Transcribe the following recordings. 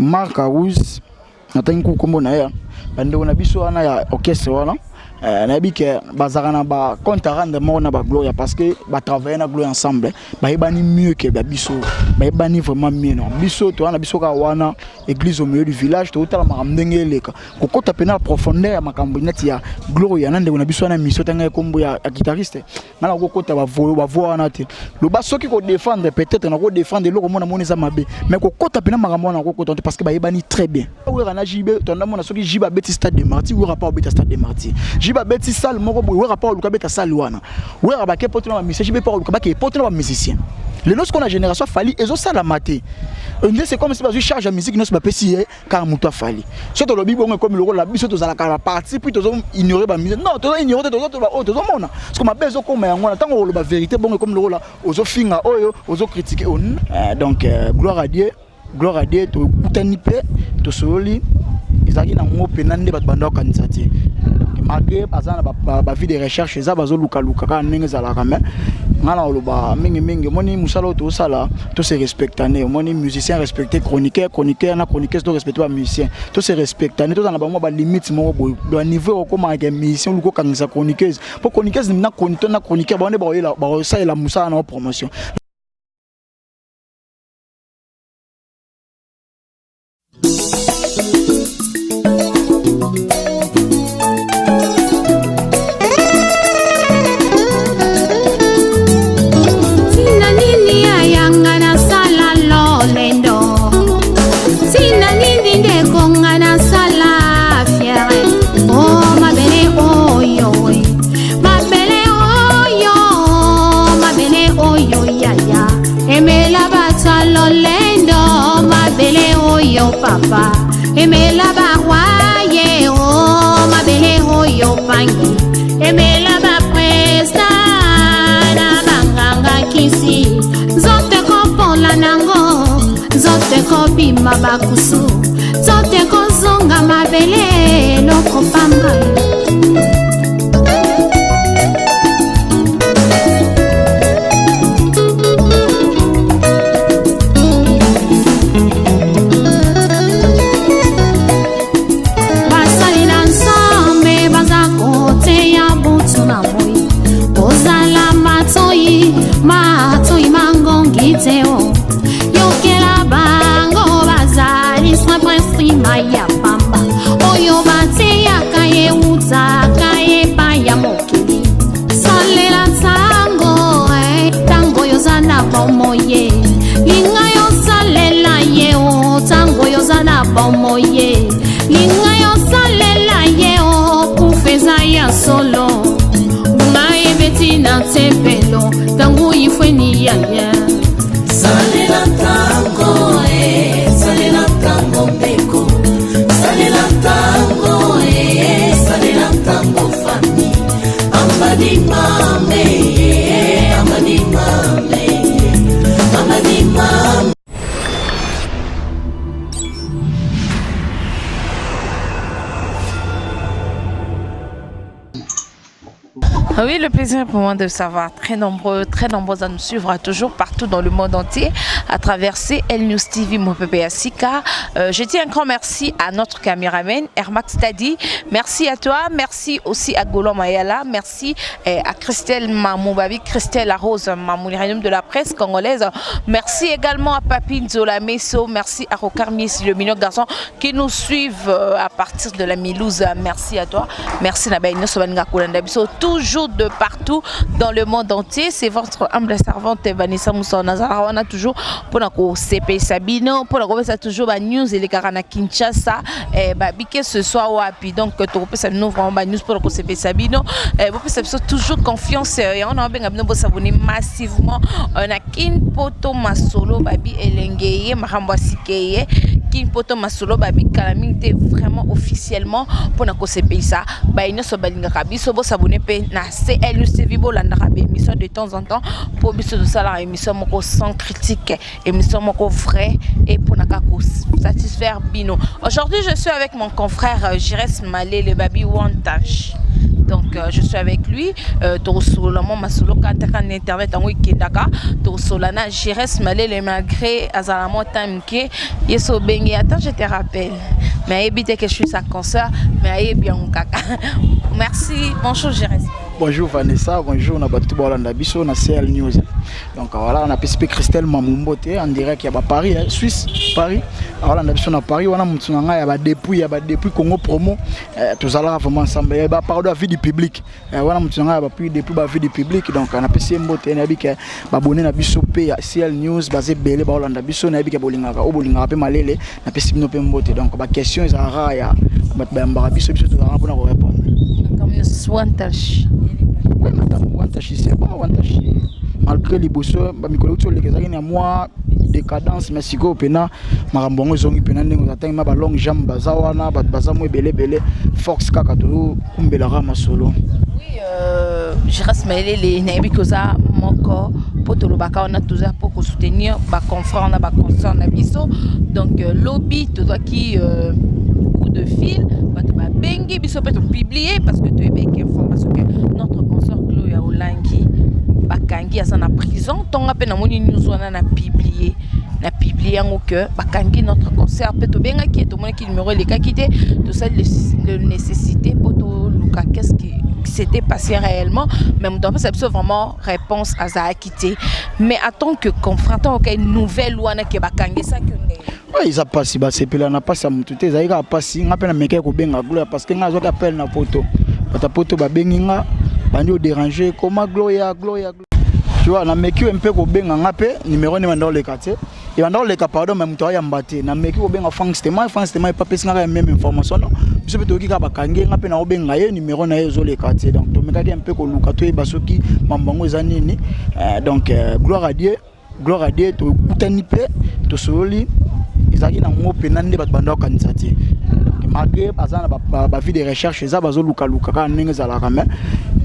Marc House natangi kuku nkombo na ye bandeko na biso wana ya orchestre wana eh, nayebi ke bazalaka na ba compte à rendre moko na ba Gloria parce que ba travailler na Gloria ensemble bayebani mieux que ba biso bayebani vraiment mieux non biso toza na biso kaka wana église au milieu du village totala makambo ndenge eleka kokota pena na profondeur ya makambo neti ya Gloria na ndeko na biso wana mission tanga kombo ya, ya guitariste nga nakokota bavoix wana te loba soki kodefendre peut-être nakodefendre eloko mona moni eza mabe mais kokota mpena makambo wana nakokota te parce que bayebani très bien wera na jb tonda mona soki jb abeti stade de martyr wera pa obeta stade de martyr jb abeti salle moko boye wera pa oluka abeta salle wana wera bake poto na bamusicien jb pa oluka bake poto na bamusicien lelo sikoyo na génération fali ezosalama te nde c'est comme si bazwi charge ya musique nyonso bapesi ye kaka moto afali so tolobi bongo ekomi lokola biso tozalaka na parti puis tozo ignore bamise non tozo ignore te tozo oyo tozomona parce que mabe ezokoma yango wana ntango okoloba vérité bongo ekomi lokola ozofinga oyo ozocritique oyo euh, donc euh, gloire à dieu gloire à dieu tokutani mpe tosololi ezalaki nango mpena nde bato banda kokanisa te malgré baza na bavie de recherche eza bazolukaluka kaka ndenge ezalaka mais ngai na koloba mingimingi omoni mosala oyo tozosala to se respectane omoni musicien respecte chroniqueur chroniqueur na chroniqueuse to respecte bamusicien to se respectane tozala na bango balimite moko boye baniveau okomaka ke musicien oluka okangisa chroniqueuse mpo chroniqueuse na chroniqueur na chroniqueur bango nde bakosalela mosala na promotion. Tina nini ayanga nasala lolendo Tina nini ndeko nga nasala fiere o oh, mabele oyo mabele oyo mabele oyo yaya emela bato lolendo mabele oyo papa emela barwaye o oh, mabele oyo pangi emela bapresta na banganga kisi nzoto ekopola nango nzoto ekobima bakusu nzoto ekozonga mabele eloko pamba. Basali na Nzambe baza koteya butu na moi, kozala matoi matoi mangongi te o yokela bango bazali nsima ya pamba oyo bateyaka eutaka epai ya mokili. Salela ntango eh, ntango oyo oza na bomoi, linga yosalela ye o ntango oyo oza na bomoi, linga yosalela ye o kufa eza ya solo ngunga ebeti na tempelo ntango ifweni yaya. Salela ntango eh, salela ntango ndeko, salela ntango eh, salela ntango fami, ambadi mame eh, ambadi mame eh, ambadi mame. Oui, le plaisir est pour moi de savoir très nombreux, très nombreux à nous suivre toujours partout dans le monde entier à travers CL News TV, mon pépé Asika. Je dis un grand merci à notre caméraman Hermax Tadi. Merci à toi, merci aussi à Golan Mayala, merci à Christelle Mamoubabi, Christelle Rose Mamouli, de la presse congolaise. Merci également à Papi Nzola Messo, merci à Rocard Mies, le mignon garçon qui nous suivent à partir de la Milouze. Merci à toi. Merci Nabaï Nyoso Baninga Kolanda Biso, toujours de partout dans le monde entier. C'est votre humble servante Vanessa Moussa Nazara toujours pour na ko CP Sabino, pour na ko ça toujours ba news et les karana Kinshasa eh ba que ce soit wapi. Donc to ko ça nous vraiment ba news pour ko CP Sabino. Eh vous ça toujours confiance et on a bien bien s'abonner massivement na Kin Poto Masolo babi elengeye makambo asikeye Kin Poto Masolo babi kala mingi te vraiment officiellement pour na ko CP ça ba nyonso balingaka biso bo s'abonner pe na CL News TV bolandaka ba émission de temps en temps pour biso tosala émission moko sans critique, émission moko vrai et pour na ko satisfaire bino. Aujourd'hui, je suis avec mon confrère Jires Malé le Babi One Touch. Donc je suis avec lui. Tosolola mwa masolo kantaka na internet yango ekendaka. Tosolola na Gérès Malele malgré azala mwa temps moke ye so obengi, attends, je te rappelle. Mais ayebi te que je suis sa consœur, mais ayebi yango kaka. Merci, bonjour Gérès. Bonjour Vanessa, bonjour na bato bolanda biso na CL News. Donc voilà, on a PSP Christelle Mamumbo te en direct ya ba Paris, hein, Suisse, Paris. Voilà, biso na Paris, wana mutu na nga ya ba depuis Congo promo, tozalaka vraiment ensemble. Ya ba pardon, vie du public. Wana mutu na nga ya ba depuis ba vie du public. Donc on a PSP mbote na bi ke ba bonné na biso pe ya CL News basé belé ba olanda biso na bi ke bolingaka, o bolingaka pe malele na PSP bino pe mbote. Donc ba question ezalaka ya bato bayambaka biso, biso tozalaka mpona ko répondre. Comme Swantash. Ouais, madame, Wantashi, c'est bon, Wantashi. Malgré liboso, bamikolo euti oleka ezalaki na mwa décadence, mais sikoyo mpena makambo yango ezongi mpena ndenge ozatangi ma balongue jambe baza wana, bato baza mo ebele ebele, force kaka tokumbelaka masolo. Oui, Gérès Malele, nayebi koza moko mpo tolobaka wana toza mpo kosoutenir baconfrère na baconsœur na biso. Donc lobi tozwaki coup de fil, bato babengi biso mpe topublie parce que toyebaki information que notre consœur Gloria Olangi bakangi, aza na prison. Ntonga mpe namoni news wana, na publie yango que bakangi notre consœur. Mpe tobengaki ye, tomonaki numéro elekaki te. Tosali le nécessité mpo toluka qu'est-ce qui s'était passé réellement, mais moto apesa biso vraiment réponse azalaki te. Mais en tant que confrère, en tant que nouvelle wana ke bakangisaki ndenge? Ouais, eza mpasi, basepela na mpasi ya motu te. Ezali kaka mpasi. Nga mpe namekaki kobenga Gloria parce que nga azwaki appel na poto, bato ya poto babengi nga, bandi odéranger koma Gloria, Gloria. Tu vois, nameki oyo mpe kobenga nga mpe numéro nde banda oleka te, ebanda koleka, pardon, mais moto ayamba te. Nameki kobenga Frank Stema, Frank Stema epapesi nga kaka même information. Non, biso mpe toyoki kaka bakangi nga mpe na kobenga ye, numéro na ye ezoleka te. Donc tomekaki mpe koluka toyeba soki mambo yango eza nini. Donc gloire à Dieu, gloire à Dieu, tokutani mpe tosololi. Ezalaki nango mpena nde bato banda kokanisa te, malgré baza na baavis de recherche, eza bazolukaluka kaka ndenge ezalaka. Mais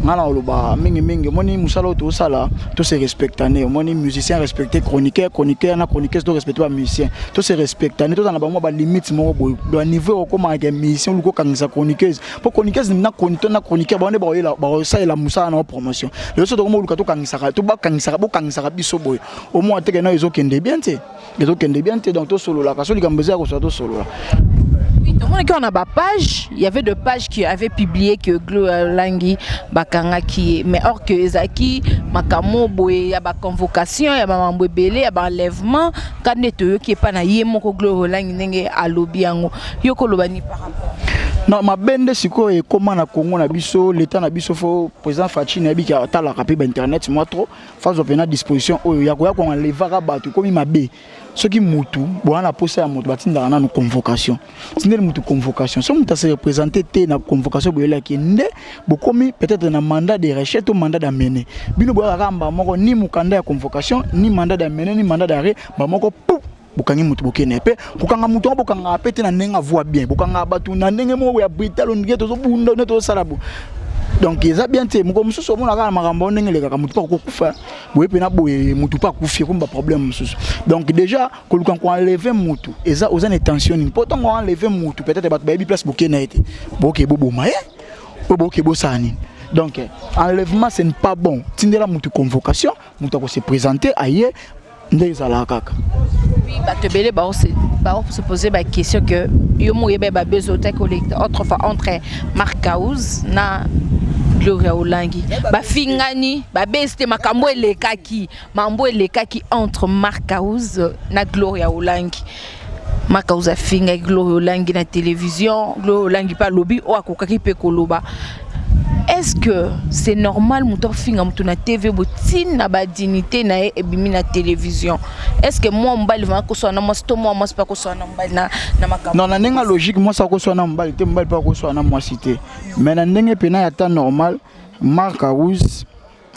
nga na koloba mingimingi, omoni mosala oyo tozosala, tose respectane. Omoni musicien respecte chroniqueur, chroniqueur na chroniqueuse to respecte bamusicien, tose respectane, tozala na bango balimite moko boye, baniveau okomaka musicien oluka okangisa chroniqueuse, mpo chroniqueuse na chroniqueur bango nde bakosalela mosala na promotion. Lelo so tokoma oluka tokangisaka, tobakangisaka, bokangisaka biso boye, omoi teke na ezokende bien te, ezokende bien te. Donc tosololaka, so likambo eza ya kosala, tosolola. Tomonaki wana bapage, il y avait deux pages qui avaient publié que Gloria Olangi bakangaki ye, mais or que ezalaki makambo boye ya baconvocation, ya bamambo ebele, ya baenlèvement ka nde toyoki epa na ye moko Gloria Olangi ndenge alobi yango. Yo koloba ni par rapport? Non, mabe nde sikoyo ekóma na Congo na biso, l'état na biso. Faut président Fatshi, nayebiki atalaka mpe bainternet mwa trop, fazwa mpena disposition oyo ya koya koenlevaka bato. Ekomi mabe. Soki mutu boza na posa ya moto, batindaka nanu convocation. Tindeli mutu convocation, so moto ase représente te na convocation boyelaki, nde bokomi peut-être na mandat de recherche to mandat d'amener. Bino boyaka kaka mbala moko, ni mokanda ya convocation, ni mandat d'amener, ni mandat d'arrêt, mbala moko pou bokangi motu, bokende. Mpe kokanga motu yango, bokangaka mpe te na ndenge avoi bien, bokangaka bato na ndenge moko ya brutal, ndenge tozobunda, nde tozosala bo. Donc eza bien te. Moko mosusu omona kaka na makambo ndenge elekaka, motu mpe akokufa boye mpena boye, motu mpe akufi, ekomi baproblème mosusu. Donc déjà koluka koenlever motu, eza oza na intention nini? Mpo ntango enlever motu, peut-être bato bayebi place bokende ye te, boke boboma ye po boke bosala nini? Donc enlèvement, ce n'est pas bon. Tindela motu convocation, motu akose présenter aye, nde ezalaka kaka. Oui, bato ebele bao se poser baquestion que yo mo oyeba babezo otaki kolekta autrefois entre Mark House na Gloria Olangi, bafingani, babesi te. Makambo elekaki, mambo elekaki entre Mark House na Gloria Olangi. Mark House afingaki Gloria Olangi na télévision, Gloria Olangi mpe alobi oyo akokaki mpe koloba. Est-ce que c'est normal moto afinga moto na TV, botina badignité na ye ebimi na télévision? Est-ce que mwa mobali vraiment akoswana na mwasi to mwa mwasi mpe akoswana na mobali na makambo? Non, na ndenge logique, mwasi akoswana na mobali te, mobali mpe akoswana na mwasi te. Mais na ndenge mpena ya temps normal, Mark House,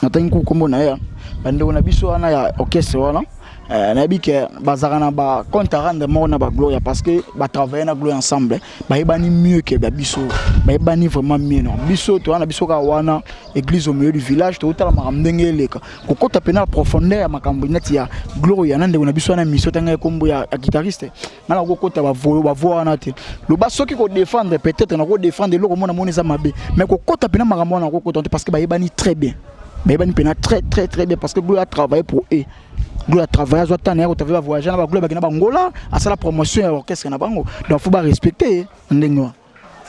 natangi ku nkombo na ye, bandeko na biso wana ya orchestre wana. Nayebi ke bazalaka na bacompte à rendre moko na bagloria, parce que batravaille na Gloria ensemble, bayebani mieux ke babiso, bayebani vraiment mieux. Non, biso toza na biso kaka wana, église au milieu du village. Totala makambo ndenge eleka, kokota pena na profondeur ya makambo neti ya Gloria na ndeko na biso wana, mission tanga ekombo ya guitariste. Nga na kokota bavoix wana te. Loba soki kodéfendre, peut-être na kodéfendre eloko mona mona eza mabe, mais kokota pena makambo wana, kokota te, parce que bayebani très bien, bayebani pena très très très bien, parce que Gloria a travaillé pour eux. Gloria a travaillé, azwa temps na ye kotravaille, bavoyage na bagloria, bakenda bangola, asala promotion ya orchestre na bango. Donc faut barespecte ndenge wana.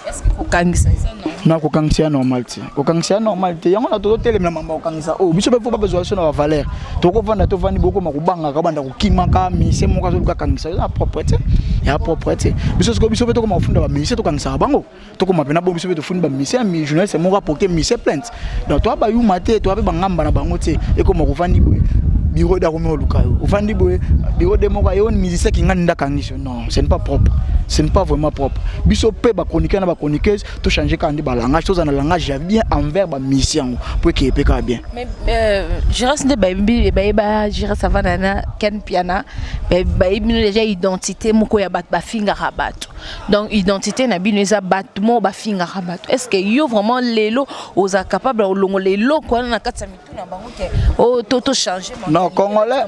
Est-ce que kokangisa eza normal? Na kokangisa ya normal te, kokangisa ya normal te. Yango na tozotelemela mambo ya kokangisa oyo. Biso mpe faut babezwa biso na bavaleur. Tokovanda, tovandi, bokoma kobangaka, banda kokimaka. Musicien moko azoluka kangisa, eza propre te, ya propre te. Biso sikoyo, biso mpe tokoma kofunda bamusicien, tokangisaka bango, tokoma mpena bo biso mpe tofundi bamusicien, journaliste moko aporte musicien plainte. Donc toa bayuma te, toa mpe bangamba na bango te. Ekoma kovandi boye, bureau dakomi oluka yo, ovandi boye, bureau de moko aye, musicien kingani ndakangisi. Non, ce n'est pas propre, ce n'est pas vraiment propre. Biso mpe bachroniqueur na bachroniqueuse, tochange kaka nde balangage, tozala na langage ya bien envers bamusicien yango, po ekeye mpe kaka bien. Mais Jiras nde bayebi, bayeba Jiras avanda na Ken Piana, bayebi bino déjà identité moko ya bato bafingaka bato. Donc identité na bino eza bato moko bafingaka bato. Est ce que yo vraiment lelo oza capable ya kolongola eloko wana na kati ya mitu na bango ke o to tochange? Non, congolais,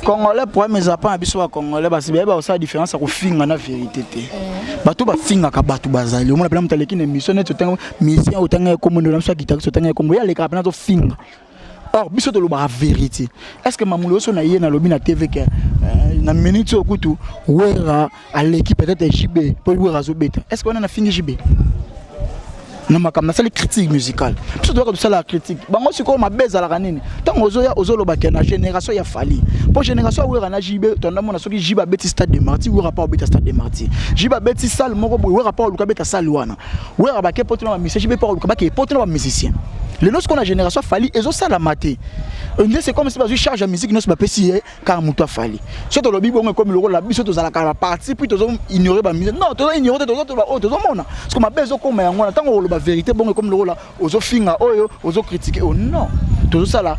congolais, problème eza pa na biso bacongolais. Basi bayeba kosala différence ya kofinga na vérité te. Bato bafingaka bato bazali, omona mpena moto aleki na émission neti otanga musicien, otanga ekombo na biso ya guitariste, otanga ekombo, ye alekaka mpena azofinga. Or biso tolobaka vérité. Est ce que mamulu oso na ye nalobi na TV ke na minute oyo kutu Wera aleki peut-être JB mpo Wera azobeta, est ce que wana nafingi JB na makambo? Nasali critique musicale. Biso toyaka tosala critique bango. Sikoyo mabe ezalaka nini? Ntango ozoya ozoloba ke na génération ya Fally, mpo génération ya Wera na JB, tondamona soki JB abeti Stade de Martyr, Wera pa obeta Stade de Martyr. JB abeti salle moko boye, Wera pa oluka abeta salle wana. Wera bake poto na bamusicien, JB pa oluka bake poto na bamusicien. Lelo sikoyo na génération Fally ezosalama te. Nde c'est comme si bazwi charge ya musique nyonso, bapesi ye kaka moto afali. So tolobi bongo, ekomi lokola biso tozalaka na parti puis tozo ignore bamusicien. Non, tozo ignore te, tozotoba oyo tozomona. Parce que mabe ezokoma yango wana, ntango oloba vérité bongo, ekomi lokola ozofinga oyo, ozocritique oyo. Non, tozosala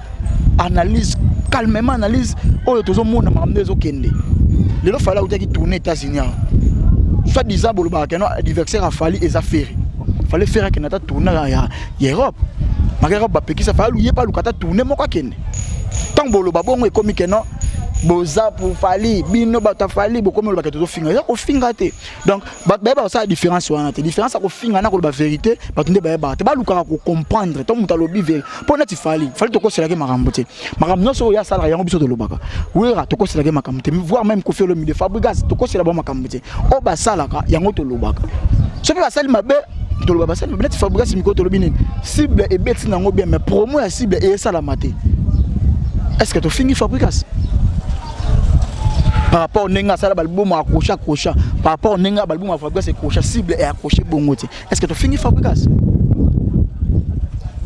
analyse calmement, analyse oyo tozomona makambo nde ezokende. Lelo Fally autaki tourner États-Unis awa, soit disant bolobaka keno adversaire afali eza Ferre. Fallait Ferre akende ata tourner ya Europe, maka Europe bapekisa Fally, ye mpe aluka ata tourner moko akende. Ntango boloba bongo, ekomi keno boza pour Fally, bino bato afali, bokomi olobaka tozofinga. Eza kofinga te. Donc bato bayeba kosala différence wana te, différence ya kofinga na koloba vérité. Bato nde bayebaka te, balukaka kocomprendre. To moto alobi vérité mpo neti Fally, Fally tokoselaki makambo te. Makambo nyonso oyo asalaka, yango biso tolobaka. Wera tokoselaki makambo te, voire même Koffi Olomide, Fabregas, tokosela bango makambo te. Oyo basalaka, yango tolobaka. Soki basali mabe, toloba basali mabe. Neti Fabregas, mikolo tolobi nini? Cible ebeti nango bien, mais promo ya cible eyesalama te. Est ce que tofingi Fabregas par rapport ndenge asala balbum accrocha accrocha, par rapport ndenge balbum ya Fabregas accrocha, cible e accroché bongo te? Est ce que tofingi Fabregas?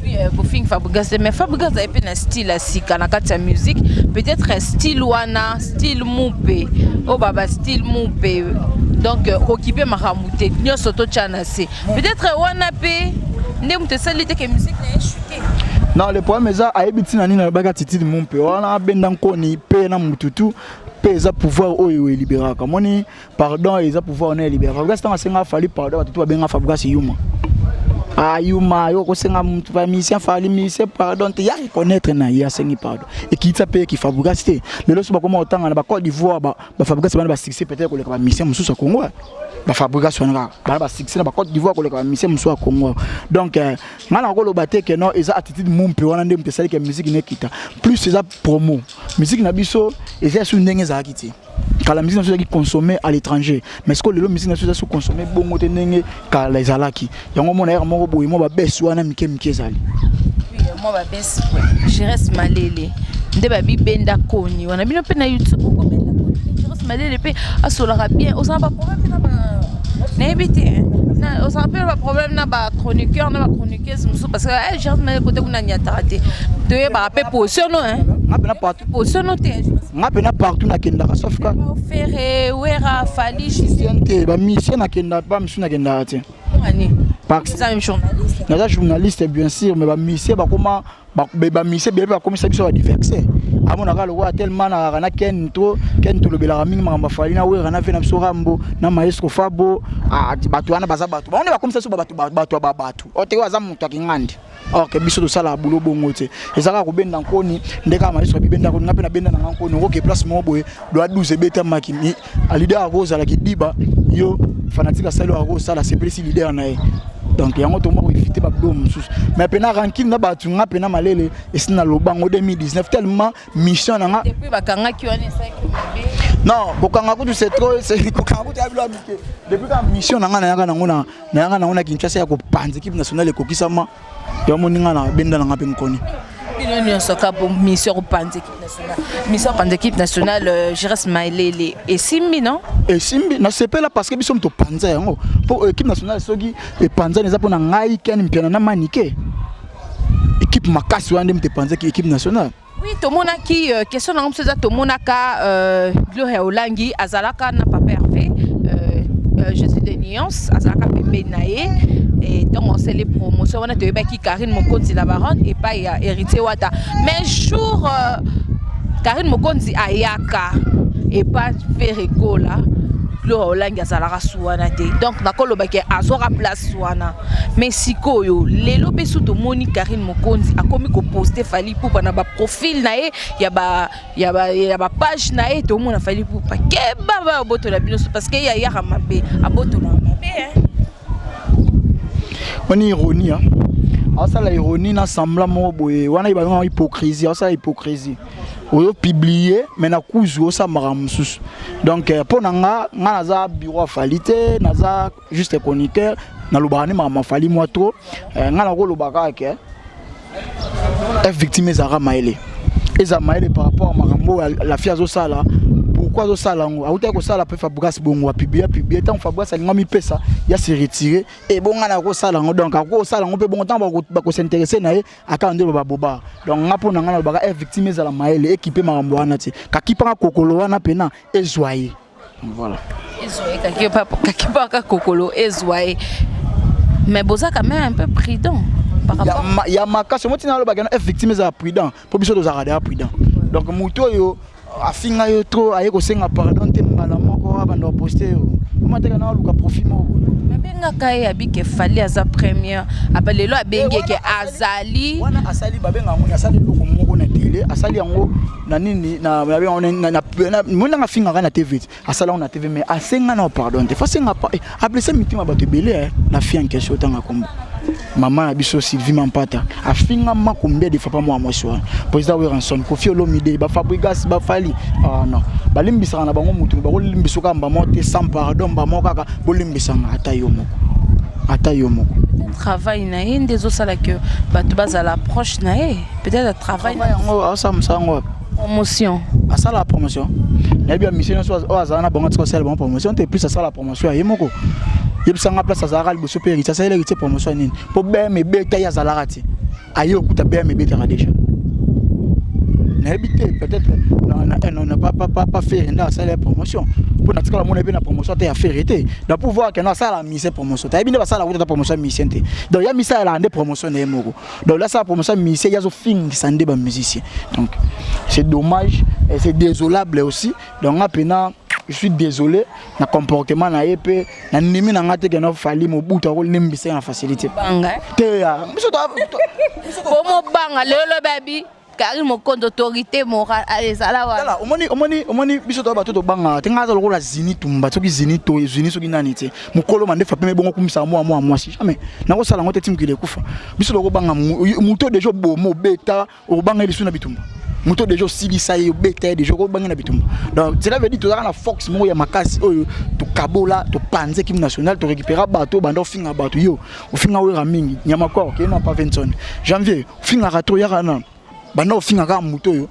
Oui, kofingi Fabregas te, mais Fabregas aye mpe na style ya sika na kati ya musique. Peut-être style wana, style mupe oyo baba style mupe, donc okipe makambo te nyonso totya na se. Peut-être wana mpe nde moto esali te ke musique na ye chute. Non, le problème eza ayebi ntina nini alobaki attitude mu mpe wana, abenda nkoni mpe na mututu mpe. Eza pouvoir oyo eliberaka moni pardon, eza pouvoir wana eliberaka. Fabregas, ntango asenga Fally pardon, bato to babenga Fabregas yuma. Ayuma yo kosenga mutu bamusicien Fally, musicien, pardon te. Ya reconnaître na ye, asengi pardon, ekitisa mpe eki Fabregas te. Lelo so bakoma kotanga na bacôte d'Ivoire, baFabregas bana basuccès peut-être koleka bamusicien mosusu ya Congo. Bafabrigas wana kaka bana basuccès na bacôte d'Ivoire koleka bamusicien mosusu ya Congo. Donc ngai na koloba te ke non, eza attitude mu mpe wana nde moto esaliki ya musique nekita. Plus eza promo musique na biso eza su ndenge ezalaki te. Kala musique na biso ezalaki consommé à l'étranger, mais sikoyo lelo musique na biso eza su consommé bongo te ndenge kala ezalaki. Yango mona yaka moko boye, mwa babese wana mike mike ezali. Mwa babese. Jires Malele nde babibenda koni wana, bino mpe na YouTube okobenda koni. Jires Malele mpe asolaka bien. Ozala baproblème mpe na ba, nayebi te, ozala mpe na baproblème na bachroniqueur na bachroniqueuse mosusu, parce que Jires Malele kote kuna nyataka te, toyebaka mpe position no. Nga mpena partout. Position no te. Nga mpena partout nakendaka, sauf ka Ferre, Wera, Fally. Te, bamusicien nakenda, ba misusu nakendaka te. Journaliste. Naza journaliste, bien sûr, mais bamusicien bakoma, bamusicien ebele mpe bakomisa biso badversaire. Amonaka lokola tellement nakaka na Ken to Ken, tolobelaka mingi makambo ya Fally na Wera na ve na biso Rambo na Maestro Fabo. Ah, bato wana baza bato bango nde bakomisa biso bato, bato ya babato oyo te, oyo aza moto akingandi. Or que biso tosalaka bulo bongo te, eza kaka kobenda nkoni nde kaka maestro abibenda nkoni, nga mpe nabenda nanga nkoni. Okoke place moko boye doa 12 ebetamaki, leader akozala kidiba, yo fanatique asali oyo akosala, asepelisi leader na ye. Donc yango toma koéviter babilo mosusu, mais pena rancune na bato, nga pena malele esi na lobango 2019, tellement mission na nga. Depuis bakangaki wana, esalaki mabe? Non, kokanga kutu c'est trop, kokanga kutu ya bilo ya mike. Depuis ka mission na nga nayaka nango na nayaka nango na Kinshasa ya kopanza équipe nationale ekokisama, yo moni nga na benda nanga mpe nkoni. Bino nyonso ka po mission kopanza équipe nationale, mission kopanza équipe nationale, Jires Maelele esimbi, non? Esimbi, nasepela parce que biso moto topanza yango mpo équipe nationale soki epanzani eza mpona ngai Ken Mpiana na Manike, équipe makasi wana nde moto epanzaki équipe nationale. Oui, tomonaki question nango mosusu eza, tomonaka Gloria Olangi azalaka na papa Hervé, Jésus de Nuance azalaka pembeni na ye. Ntango osali promotion wana, toyebaki Karine Mokonzi la baronne epai ya Héritier Wata, mais jour Karine Mokonzi ayaka epa Ferre Gola, Gloria Olangi azalaka su wana te. Donc nakolobaki azwaka place wana. Mais sikoyo lelo mpe su tomoni Karine Mokonzi akomi koposter Fally Ipupa na baprofil na ye ya bapage na ye. Tomona Fally Ipupa keba babotola bino so, parce que ye ayaka mabe, abotolaka mabe. Wani ironie, asala ironie na semblant moko boye wana, ye babengaka hypocrisie. Asala hypocrisie, ozopublier mais na kuzu osala makambo mosusu. Donc mpo na nga, nga naza bureau ya Fally te, naza juste chroniqueur, nalobaka nde makambo ya Fally mwa trop. Nga nakoloba kaka ke F Victime ezalaka mayele, eza mayele par rapport à makambo oyo la fille azosala. Pourquoi azosala yango? Autaki kosala mpe Fabregas bongo, apublier, apublier. Ntango Fabregas alinga mipesa ya se retire, ebonga na kosala yango. Donc akosala yango mpe bongo ntango bakos'intéresser na ye, aka nde loba boba. Donc nga, mpo na nga, nalobaka F Victime ezala mayele, ekipe makambo wana te, kakipanga kokolo wana mpena ezwa ye. Voilà. Ezwa ye, kakipaka kokolo ezwa ye, mais boza quand même un peu prudent par rapport ya makasi. Omoti na alobaka na F Victime ezala prudent, mpo biso tozalaka deya prudent. Donc motu oyo afinga yo trop, aye kosenga pardon te mbala moko, abanda koposter yo, omateka na aluka profit moko boye. Babengaka ye abike Fally aza première aba lelo abengi eke azali. Wana asali, babenga yango, asali eloko moko na tele, asali yango na nini, na monanga afingaka na TV te, asali yango na TV, mais asenga na pardon te. Faut asenga, ablesser mitima bato ebele. La fille en question, otanga kombo mama na biso Sylvie Mampata, afingama combien de fois pa mwa mwasi wana, président Werrason, Koffi Olomide, baFabregas, baFally. Ah non, balimbisaka na bango mutu, bakolimbisa kaka mbamo te sans pardon, mbamo kaka bolimbisanga ata yo moko, ata yo moko. Travail na ye nde ezosala ke bato bazala proche na ye, peut-être travail. Yango asala mosala yango wapi? Promotion. Asala promotion, nayebi ya mission nyonso oyo azala na bango, atika kosala bango promotion te, plus asala promotion ya ye moko. Yebisanga place azalaka liboso mpe Héritier asaleli Héritier promotion ya nini? Mpo BM ebeta, ye azalaka te, aye okuta BM ebetaka déjà. Nayebi te, peut-être pas Ferre nde asala ya promotion, mpo natikala mona mpe na promotion te ya Ferre te. Donc pour voir que no asala mise promotion te, ayebi nde basala kuta ta promotion ya musicien te. Donc ya misala nde promotion na ye moko. Donc là, asala promotion ya musicien, ye azofingisa nde bamusicien. Donc c'est dommage et c'est désolable aussi. Donc nga mpena je suis désolé na comportement na ye, mpe na ndimi na nga te kena Fally Mobutu akolimbisa ye na facilité te. Biso Bomobanga lelo babi Karine Mokonzi, autorité morale ezala wana. Omoni, omoni, omoni, biso to bato tobangaka te. Nga aza lokola Zini Tumba, soki Zini to Zini, soki nani te, mokolo mande fa peme bongo kumisaka mwa mwa mwasi, jamais nakosala yango te. Ti mokili ekufa, biso tokobanga moto déjà oboma, obeta, okobanga ye lisu na bitumba? Moto déjà osilisa ye, obeta ye déjà, okobanga na bitumba? Donc cela veut dire tozalaka na force moko ya makasi oyo tokabola, topanze équipe nationale, torécupéra bato banda ofinga bato. Yo ofinga Wera mingi, nyama kor okei na pa Vincent Janvier, ofingaka to yaka na banda ofinga kaka moto oyo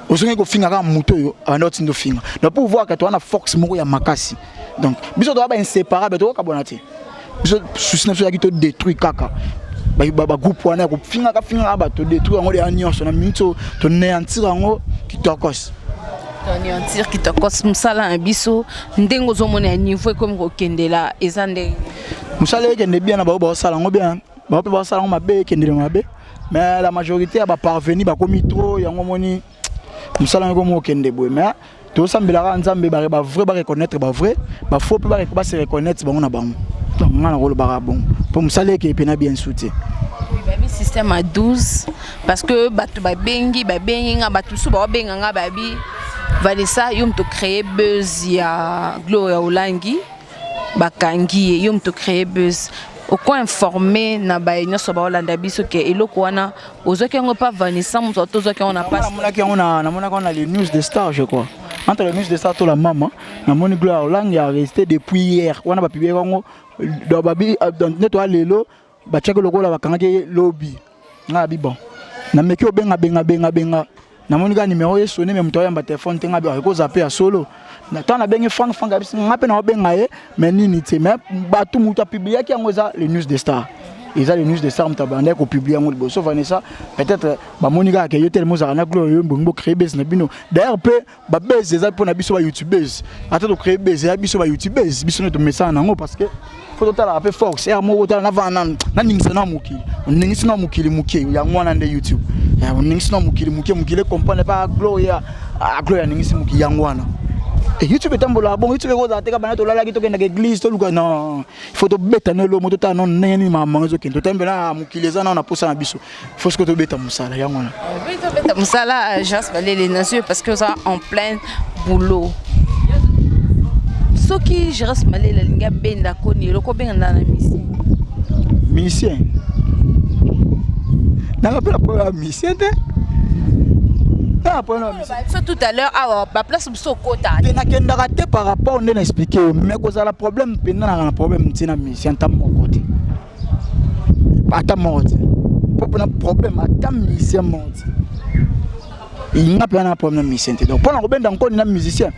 ozongi kofinga kaka moto oyo abanda otinda ofinga. Donc pour voir que toza na force moko ya makasi, donc biso toza bainséparable, tokokabwana te. Biso souci na biso ezalaki todétruire kaka bagroupe wana ya kofingaka fingaka bato, détruire yango deya nyonso na minute oyo, tonéantir yango kitokos. Tonéantir kitokos. Mosala na biso, ndenge ozomona ya niveau ekomi kokendela, eza ndenge? Mosala ekende bien na bao baosala yango bien, bao mpe baosala yango mabe, ekendele mabe, mais la majorité ya baparvenu bakomi trop. Yango moni Mosala yango moko okende boye, mais tosambelaka Nzambe, bavrai bareconnaître bavrai, bafaux mpe base reconnaître bango na bango. Donc nga na kolobaka bongo mpo mosala ekei mpena bien su te. Babi système à 12, parce que bato babengi nga, bato mosusu baobenga nga, babi Vanessa, yo moto créer buzz ya Gloria Olangi, bakangi ye, yo moto créer buzz. Oko informe na baye nyonso baolanda biso ke eloko wana ozwaki yango pa Vanessa, moto ato ozwaki yango na pasi? Namonaki yango na, namonaki yango na les News de Star, je crois, entre les News de Star to la mama. Namoni Gloria Olangi arresté depuis hier wana, bapublier yango. Donc babi nde toya lelo, batiaki lokola bakangaki ye lobi. Nga abi bon, nameki obenga, benga, benga, benga, namoni kaka numéro esonné, mais moto ayamba telefone te. Nga bi ekozala mpe ya solo. Ntango nabengi Frank, Frank abisi nga mpe naobenga ye, mais nini te. Mais bato, moto apubliaki yango eza les News de Star, eza les News de Star moto abandaki kopublier yango liboso. Vanessa, peut-être bamoni kaka ke yo telema ozalaka na Gloire, yo mbongi bocréer buzz na bino. D'ailleurs mpe babuzz eza mpona biso bayoutubeurs. Ata tocréer buzz, eza biso bayoutubeurs, biso nde tomesana nango, parce que faut totalaka mpe force ere moko. Otala navanda naningisa na mokili, oningisi na mokili moke, yango wana nde YouTube. Oningisi na mokili moke, mokili ecomprendre pa Gloria, Gloria aningisi mokili, yango wana YouTube etambolaka bongo. YouTube ekozala te ka bana tolalaki, tokendaka église, toluka. Non, il faut tobeta na elomo, totala nano ndenge nini makambo ezokende. Totambela mokili eza nano na posa na biso, faut soki tobeta mosala, yango wana. Tobeta mosala. Jas Balele nazio, parce que oza en plein boulot. Soki Gérance Malele alingi abenda koni, eloko obengana na musicien? Musicien nanga mpe na problème ya musicien te, na problème ya musicien. Biso tout à l'heure awa, baplace mosusu okota. Te, nakendaka te par rapport nde na expliquer yo, mais kozala problème mpenza, naka na problème ntina musicien ata moko te, ata moko te. Mpo mpena problème ata musicien moko te, nga mpenza na problème na musicien te. Donc mpona kobenda nkoni na musicien,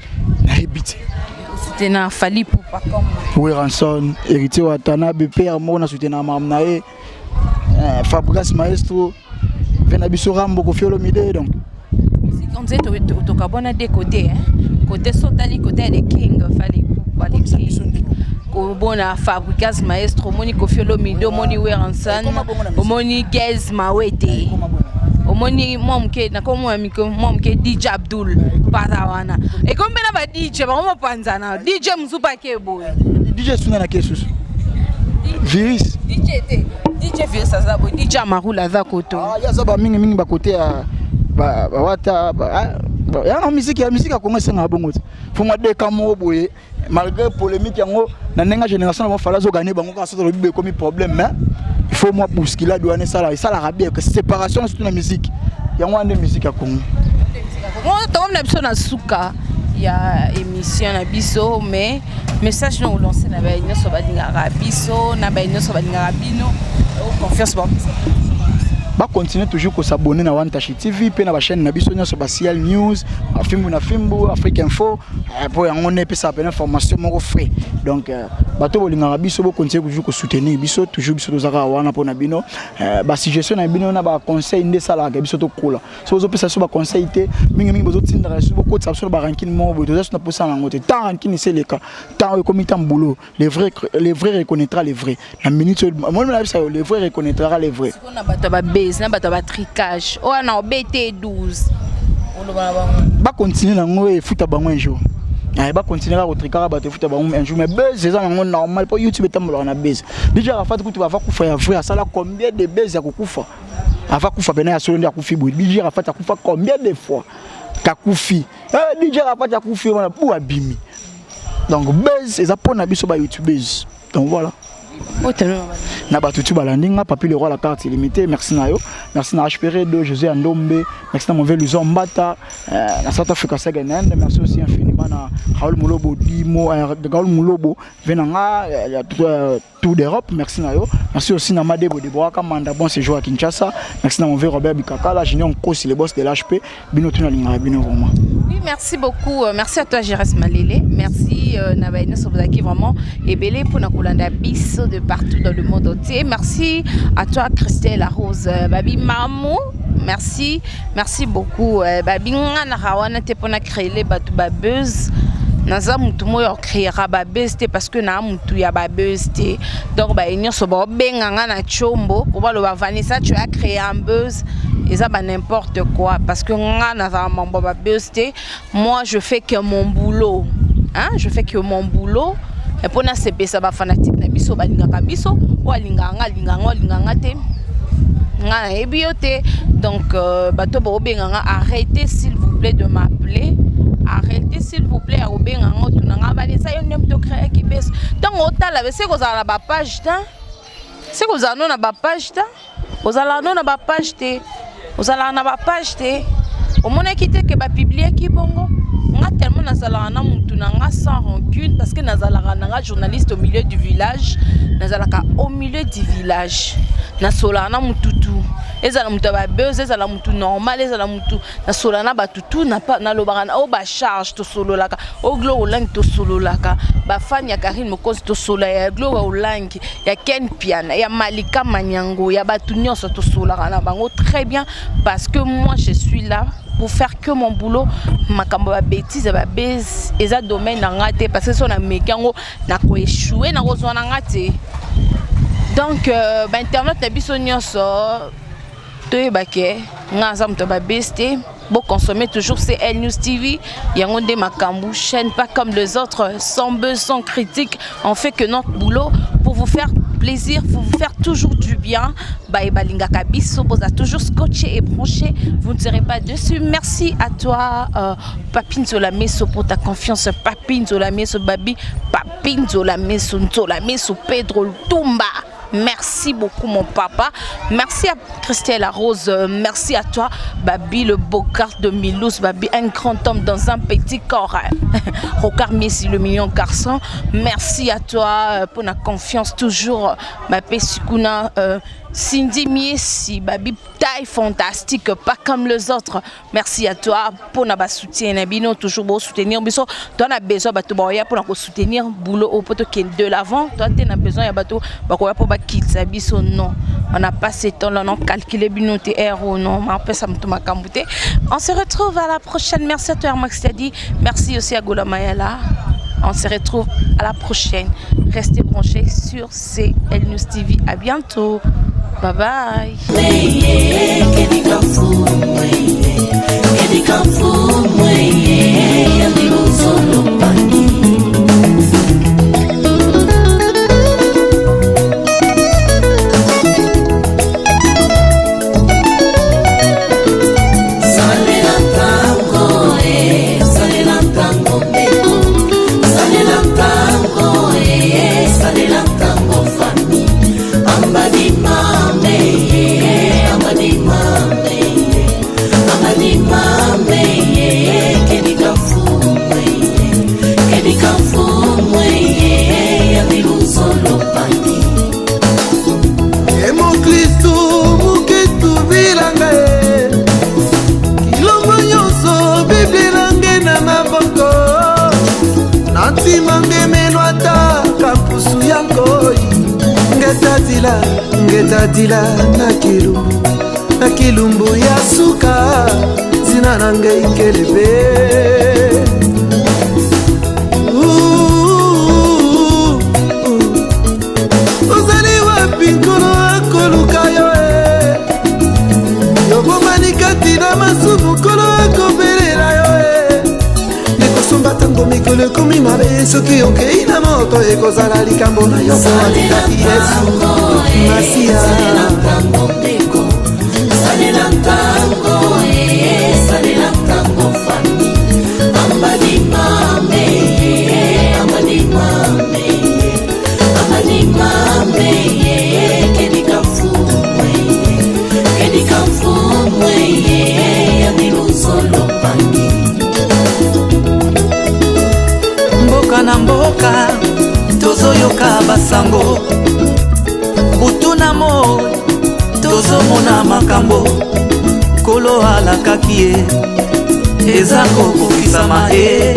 nayebi te. C'était na Fally Ipupa comme Werrason, Héritier Watanabe, père moko na soutenir makambo na ye, Fabrice Maestro ve na biso, Rambo, Koffi Olomide, donc. Musique, on dirait tokabwana des côtés, hein? Côté sotali, côté ya King Fally Ipupa, le King, kobona Fabricas Maestro, omoni Koffi Olomide, omoni Werrason, omoni Gaz Mawete, omoni mwa moke nakomona mwa moke DJ Abdul Para wana. Ekomi mpe na ba DJ bango mopanzana, DJ mosusu pake boye. DJ suna na ke susu virus. DJ te, DJ virus aza boye, DJ Amarula aza koto. Ye aza bamingimingi bakote ya bawata ya musique, ya musique ya Kongo. Esengaka bongo te, fo mwa deka moko boye, malgré polémique yango na ndenge génération na bango. Fally azogagner bango kaka. Soki tolobi ekomi problème, mais il faut mwa bousculade wana esala, esalaka bien que séparation, surtout na musique. Yango wana nde musique ya Congo. Tokomi na biso na suka ya émission na biso, mais message na olance na baye nyonso balingaka biso, na baye nyonso balingaka bino, confiance bapesa. Bacontinue toujours kos'abonner na Wantashi TV mpe na bachaîne na biso nyonso, baciel News, Fimbu na Fimbu, Afrique Info, mpo yango nde epesaka pene information moko frais. Donc bato bolingaka biso, bocontinue toujours kosoutenir biso toujours. Biso toza kaka wana mpona bino. Basuggestion na bino na baconseil nde esalaka biso tokola. So bozopesa biso baconseil te, mingimingi bozotindaka biso bokotisa biso na barancune moko boye, toza so na posa yango te. Tant rancune eseleka, tant oyo ekomi tant boulot. Les vrais, les vrais reconnaîtra les vrais. Na minute oyo moni na biso, les vrais reconnaîtra les vrais. Na bato ya babase, na bato ya batricage oyo na obete 12, oloba na bango? Bacontinue nango, efuta bango un jour. Bacontinue kaka kotrikaka bato, efuta bango un jour. Mais buzz eza nango normal, mpo YouTube etambolaka na buzz. DJ Arafat kutu ava kufa ya vrai, asala combien de buzz ya kokufa? Ava kufa pena ya solo nde akufi boye. DJ Arafat akufa combien de fois kakufi? DJ Arafat akufi wana bu abimi. Donc buzz eza mpona biso bayoutubeurs, donc voilà. Na bato tu balandi nga, Papi le Roi, la carte illimitée, merci na yo, merci na HPR 2 José Andombe, merci na mauvais Luson Mbata na South Africa Second, merci aussi infiniment na Raoul Mulobo Dimo, Raoul Mulobo venanga Tour d'Europe, merci na yo. Merci aussi na Madebo de Boaka Manda, bon séjour à Kinshasa. Merci na mon vieux Robert Bikakala, Junior Nkosi, le boss de l'HP. Bino tuna linga bino vraiment. Oui, merci beaucoup. Merci à toi, Gérès Malele. Merci na baye nyonso bozalaki vraiment ebele pour na kolanda biso de partout dans le monde entier. Merci à toi, Christelle Rose Babi Mamou. Merci, merci beaucoup. Babi nga na rawana te pona créer bato ba buzz. Naza mutu moko ocréera babuzz te, parce que na mutu ya babuzz te. Donc baye nyonso baobenga nga na tshombo po baloba Vanessa, tu as créé un buzz. Eza ba n'importe quoi parce que nga nazala mambo ba buzz te. Moi je fais que mon boulot. Hein? Je fais que mon boulot. Et pour nasepesa ba fanatique na biso balingaka biso, oyo alingaka nga alingaka nga, alingaka nga te, nga nayebi yo te. Donc bato bokobenga nga, arrêtez s'il vous plaît de m'appeler, arrêtez s'il vous plaît ya kobenga nga, otuna nga Vanessa, yo nde moto ocréaki buzz. Ntango otala bese kozala na bapage te, se kozala no na bapage te, ozalaka no na bapage te, ozalaka na bapage te, omonaki te ke bapubliaki bongo. Nga tellement nazalaka na mutu na nga sans rancune, parce que nazalaka na nga journaliste au milieu du village, nazalaka au milieu du village, nasolaka na mututu, ezala mutu ya babuzz, ezala mutu normal, ezala mutu, nasolaka na bato tu, nalobaka na oyo bacharge tosololaka, oyo Gloire Olangi tosololaka, bafani ya Karine Mokonzi tosolola, ya Gloire Olangi, ya Ken Piana, ya Malika Manyango, ya bato nyonso tosololaka na bango très bien, parce que moi je suis là pour faire que mon boulot. Makambo ya babêtise, ya babuzz, eza domaine na nga te, parce que so nameki yango nakoéchouer, nakozwa na nga te. Donc bainternet na biso nyonso, toyeba ke nga aza moto ya babuzz te. Boconsommer toujours CL News TV, yango nde makambo, chaîne pas comme les autres, sans buzz, sans critique. On fait que notre boulot pour vous faire plaisir, pour vous faire toujours du bien. Baye balingaka biso, boza toujours scotché et branché, vous ne serez pas déçus. Merci à toi, Papi Nzola Meso, pour ta confiance. Papi Nzola Meso, Babi, Papi Nzola Meso, Nzola Meso, Pedro Tumba. Merci beaucoup mon papa. Merci à Christelle Rose. Merci à toi, Babi le Bocard de Milouz. Babi, un grand homme dans un petit corps. Rocard Messi, le mignon garçon. Merci à toi pour la confiance toujours. Ma Pessikuna, Cindy Miesi, Babi taille fantastique, pas comme les autres. Merci à toi pour notre soutien. Bino toujours beau soutenir biso. Toi on a besoin bato baoya pour nous soutenir boulot au poto qui de l'avant. Toi tu as besoin ya bato bakoya pour ba quitter biso non. On n'a pas ce temps là non calculer bino te héros non. Ma pesa mutu makambo te. On se retrouve à la prochaine. Merci à toi Max Tadi. Merci aussi à Gola Mayala. On se retrouve à la prochaine. Restez branchés sur CL News TV. À bientôt. Bye bye. Salela ntango e, salela ntango ndeko, salela ntango e, salela ntango fami, ambadi mame ye, ambadi mame ye, ambadi mame ye, kedika mfumwe ye, kedika mfumwe ye, ya luzolo pangi. Ye mokristu muketu bilanga ye kilombo nyonso bibilange na maboko na ntima ngemelo ata kampusu ya nkoi ngetadila ngetadila na kilumbu na kilumbu ya suka ntina na ngai kelebe. Ouh, ozali wapi nkolo akoluka yo e yobomani kati na masumu nkolo akobelela yo e ekosomba ntango mikolo ekomi mabe soki okei na moto ekozala likambo na yo po alingaki Yesu Masiya. Salela ntango ndeko, salela ntango e, salela ntango fami, ambadi mame ye, ambadi mame ye, ambadi mame ye, kedika mfumwe ye, kedika mfumwe ye, ya miluzolo pangi. Mboka na mboka tozoyoka basango butu na moi tozomona makambo nkolo alakaki ye eza kokokisama e.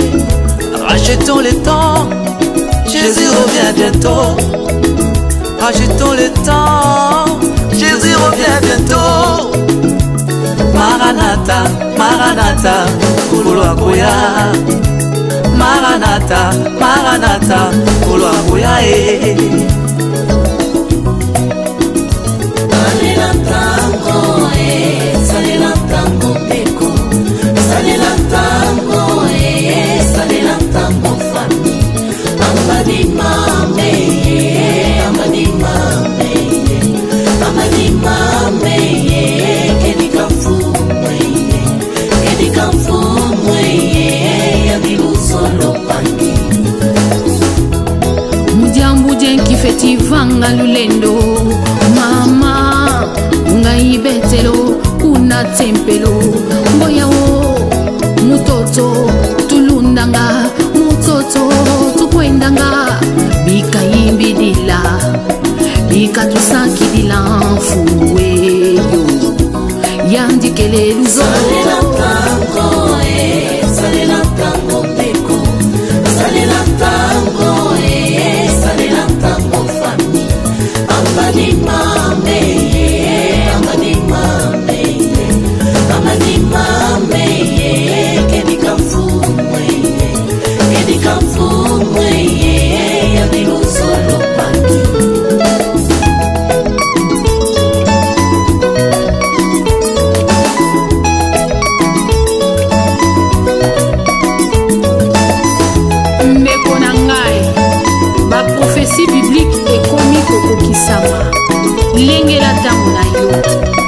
Rachetons le temps, Jésus revient bientôt. Rachetons le temps, Jésus revient bientôt. Maranata, maranata, nkolo akoya. Maranata, maranata, nkolo akoya e. Salela ntango e. Efetivanga lulendo mama ngai betelo kuna tempelo ngoyawo mutoto tulundanga mutoto tukwendanga bikayimbidila bikatusakidila mfuweyo yandikele Salela ntango eh, salela ntango ndeko, salela ntango eh, salela ntango fami, ambani mame eh, ambani mame eh, ambani mame eh, kedika mfumwe eh, kedika mfumwe eh, yandi luzolo paki. Ndeko na ngai, baprofesi biblike ekomi kokokisama. Lengela ntango na yo.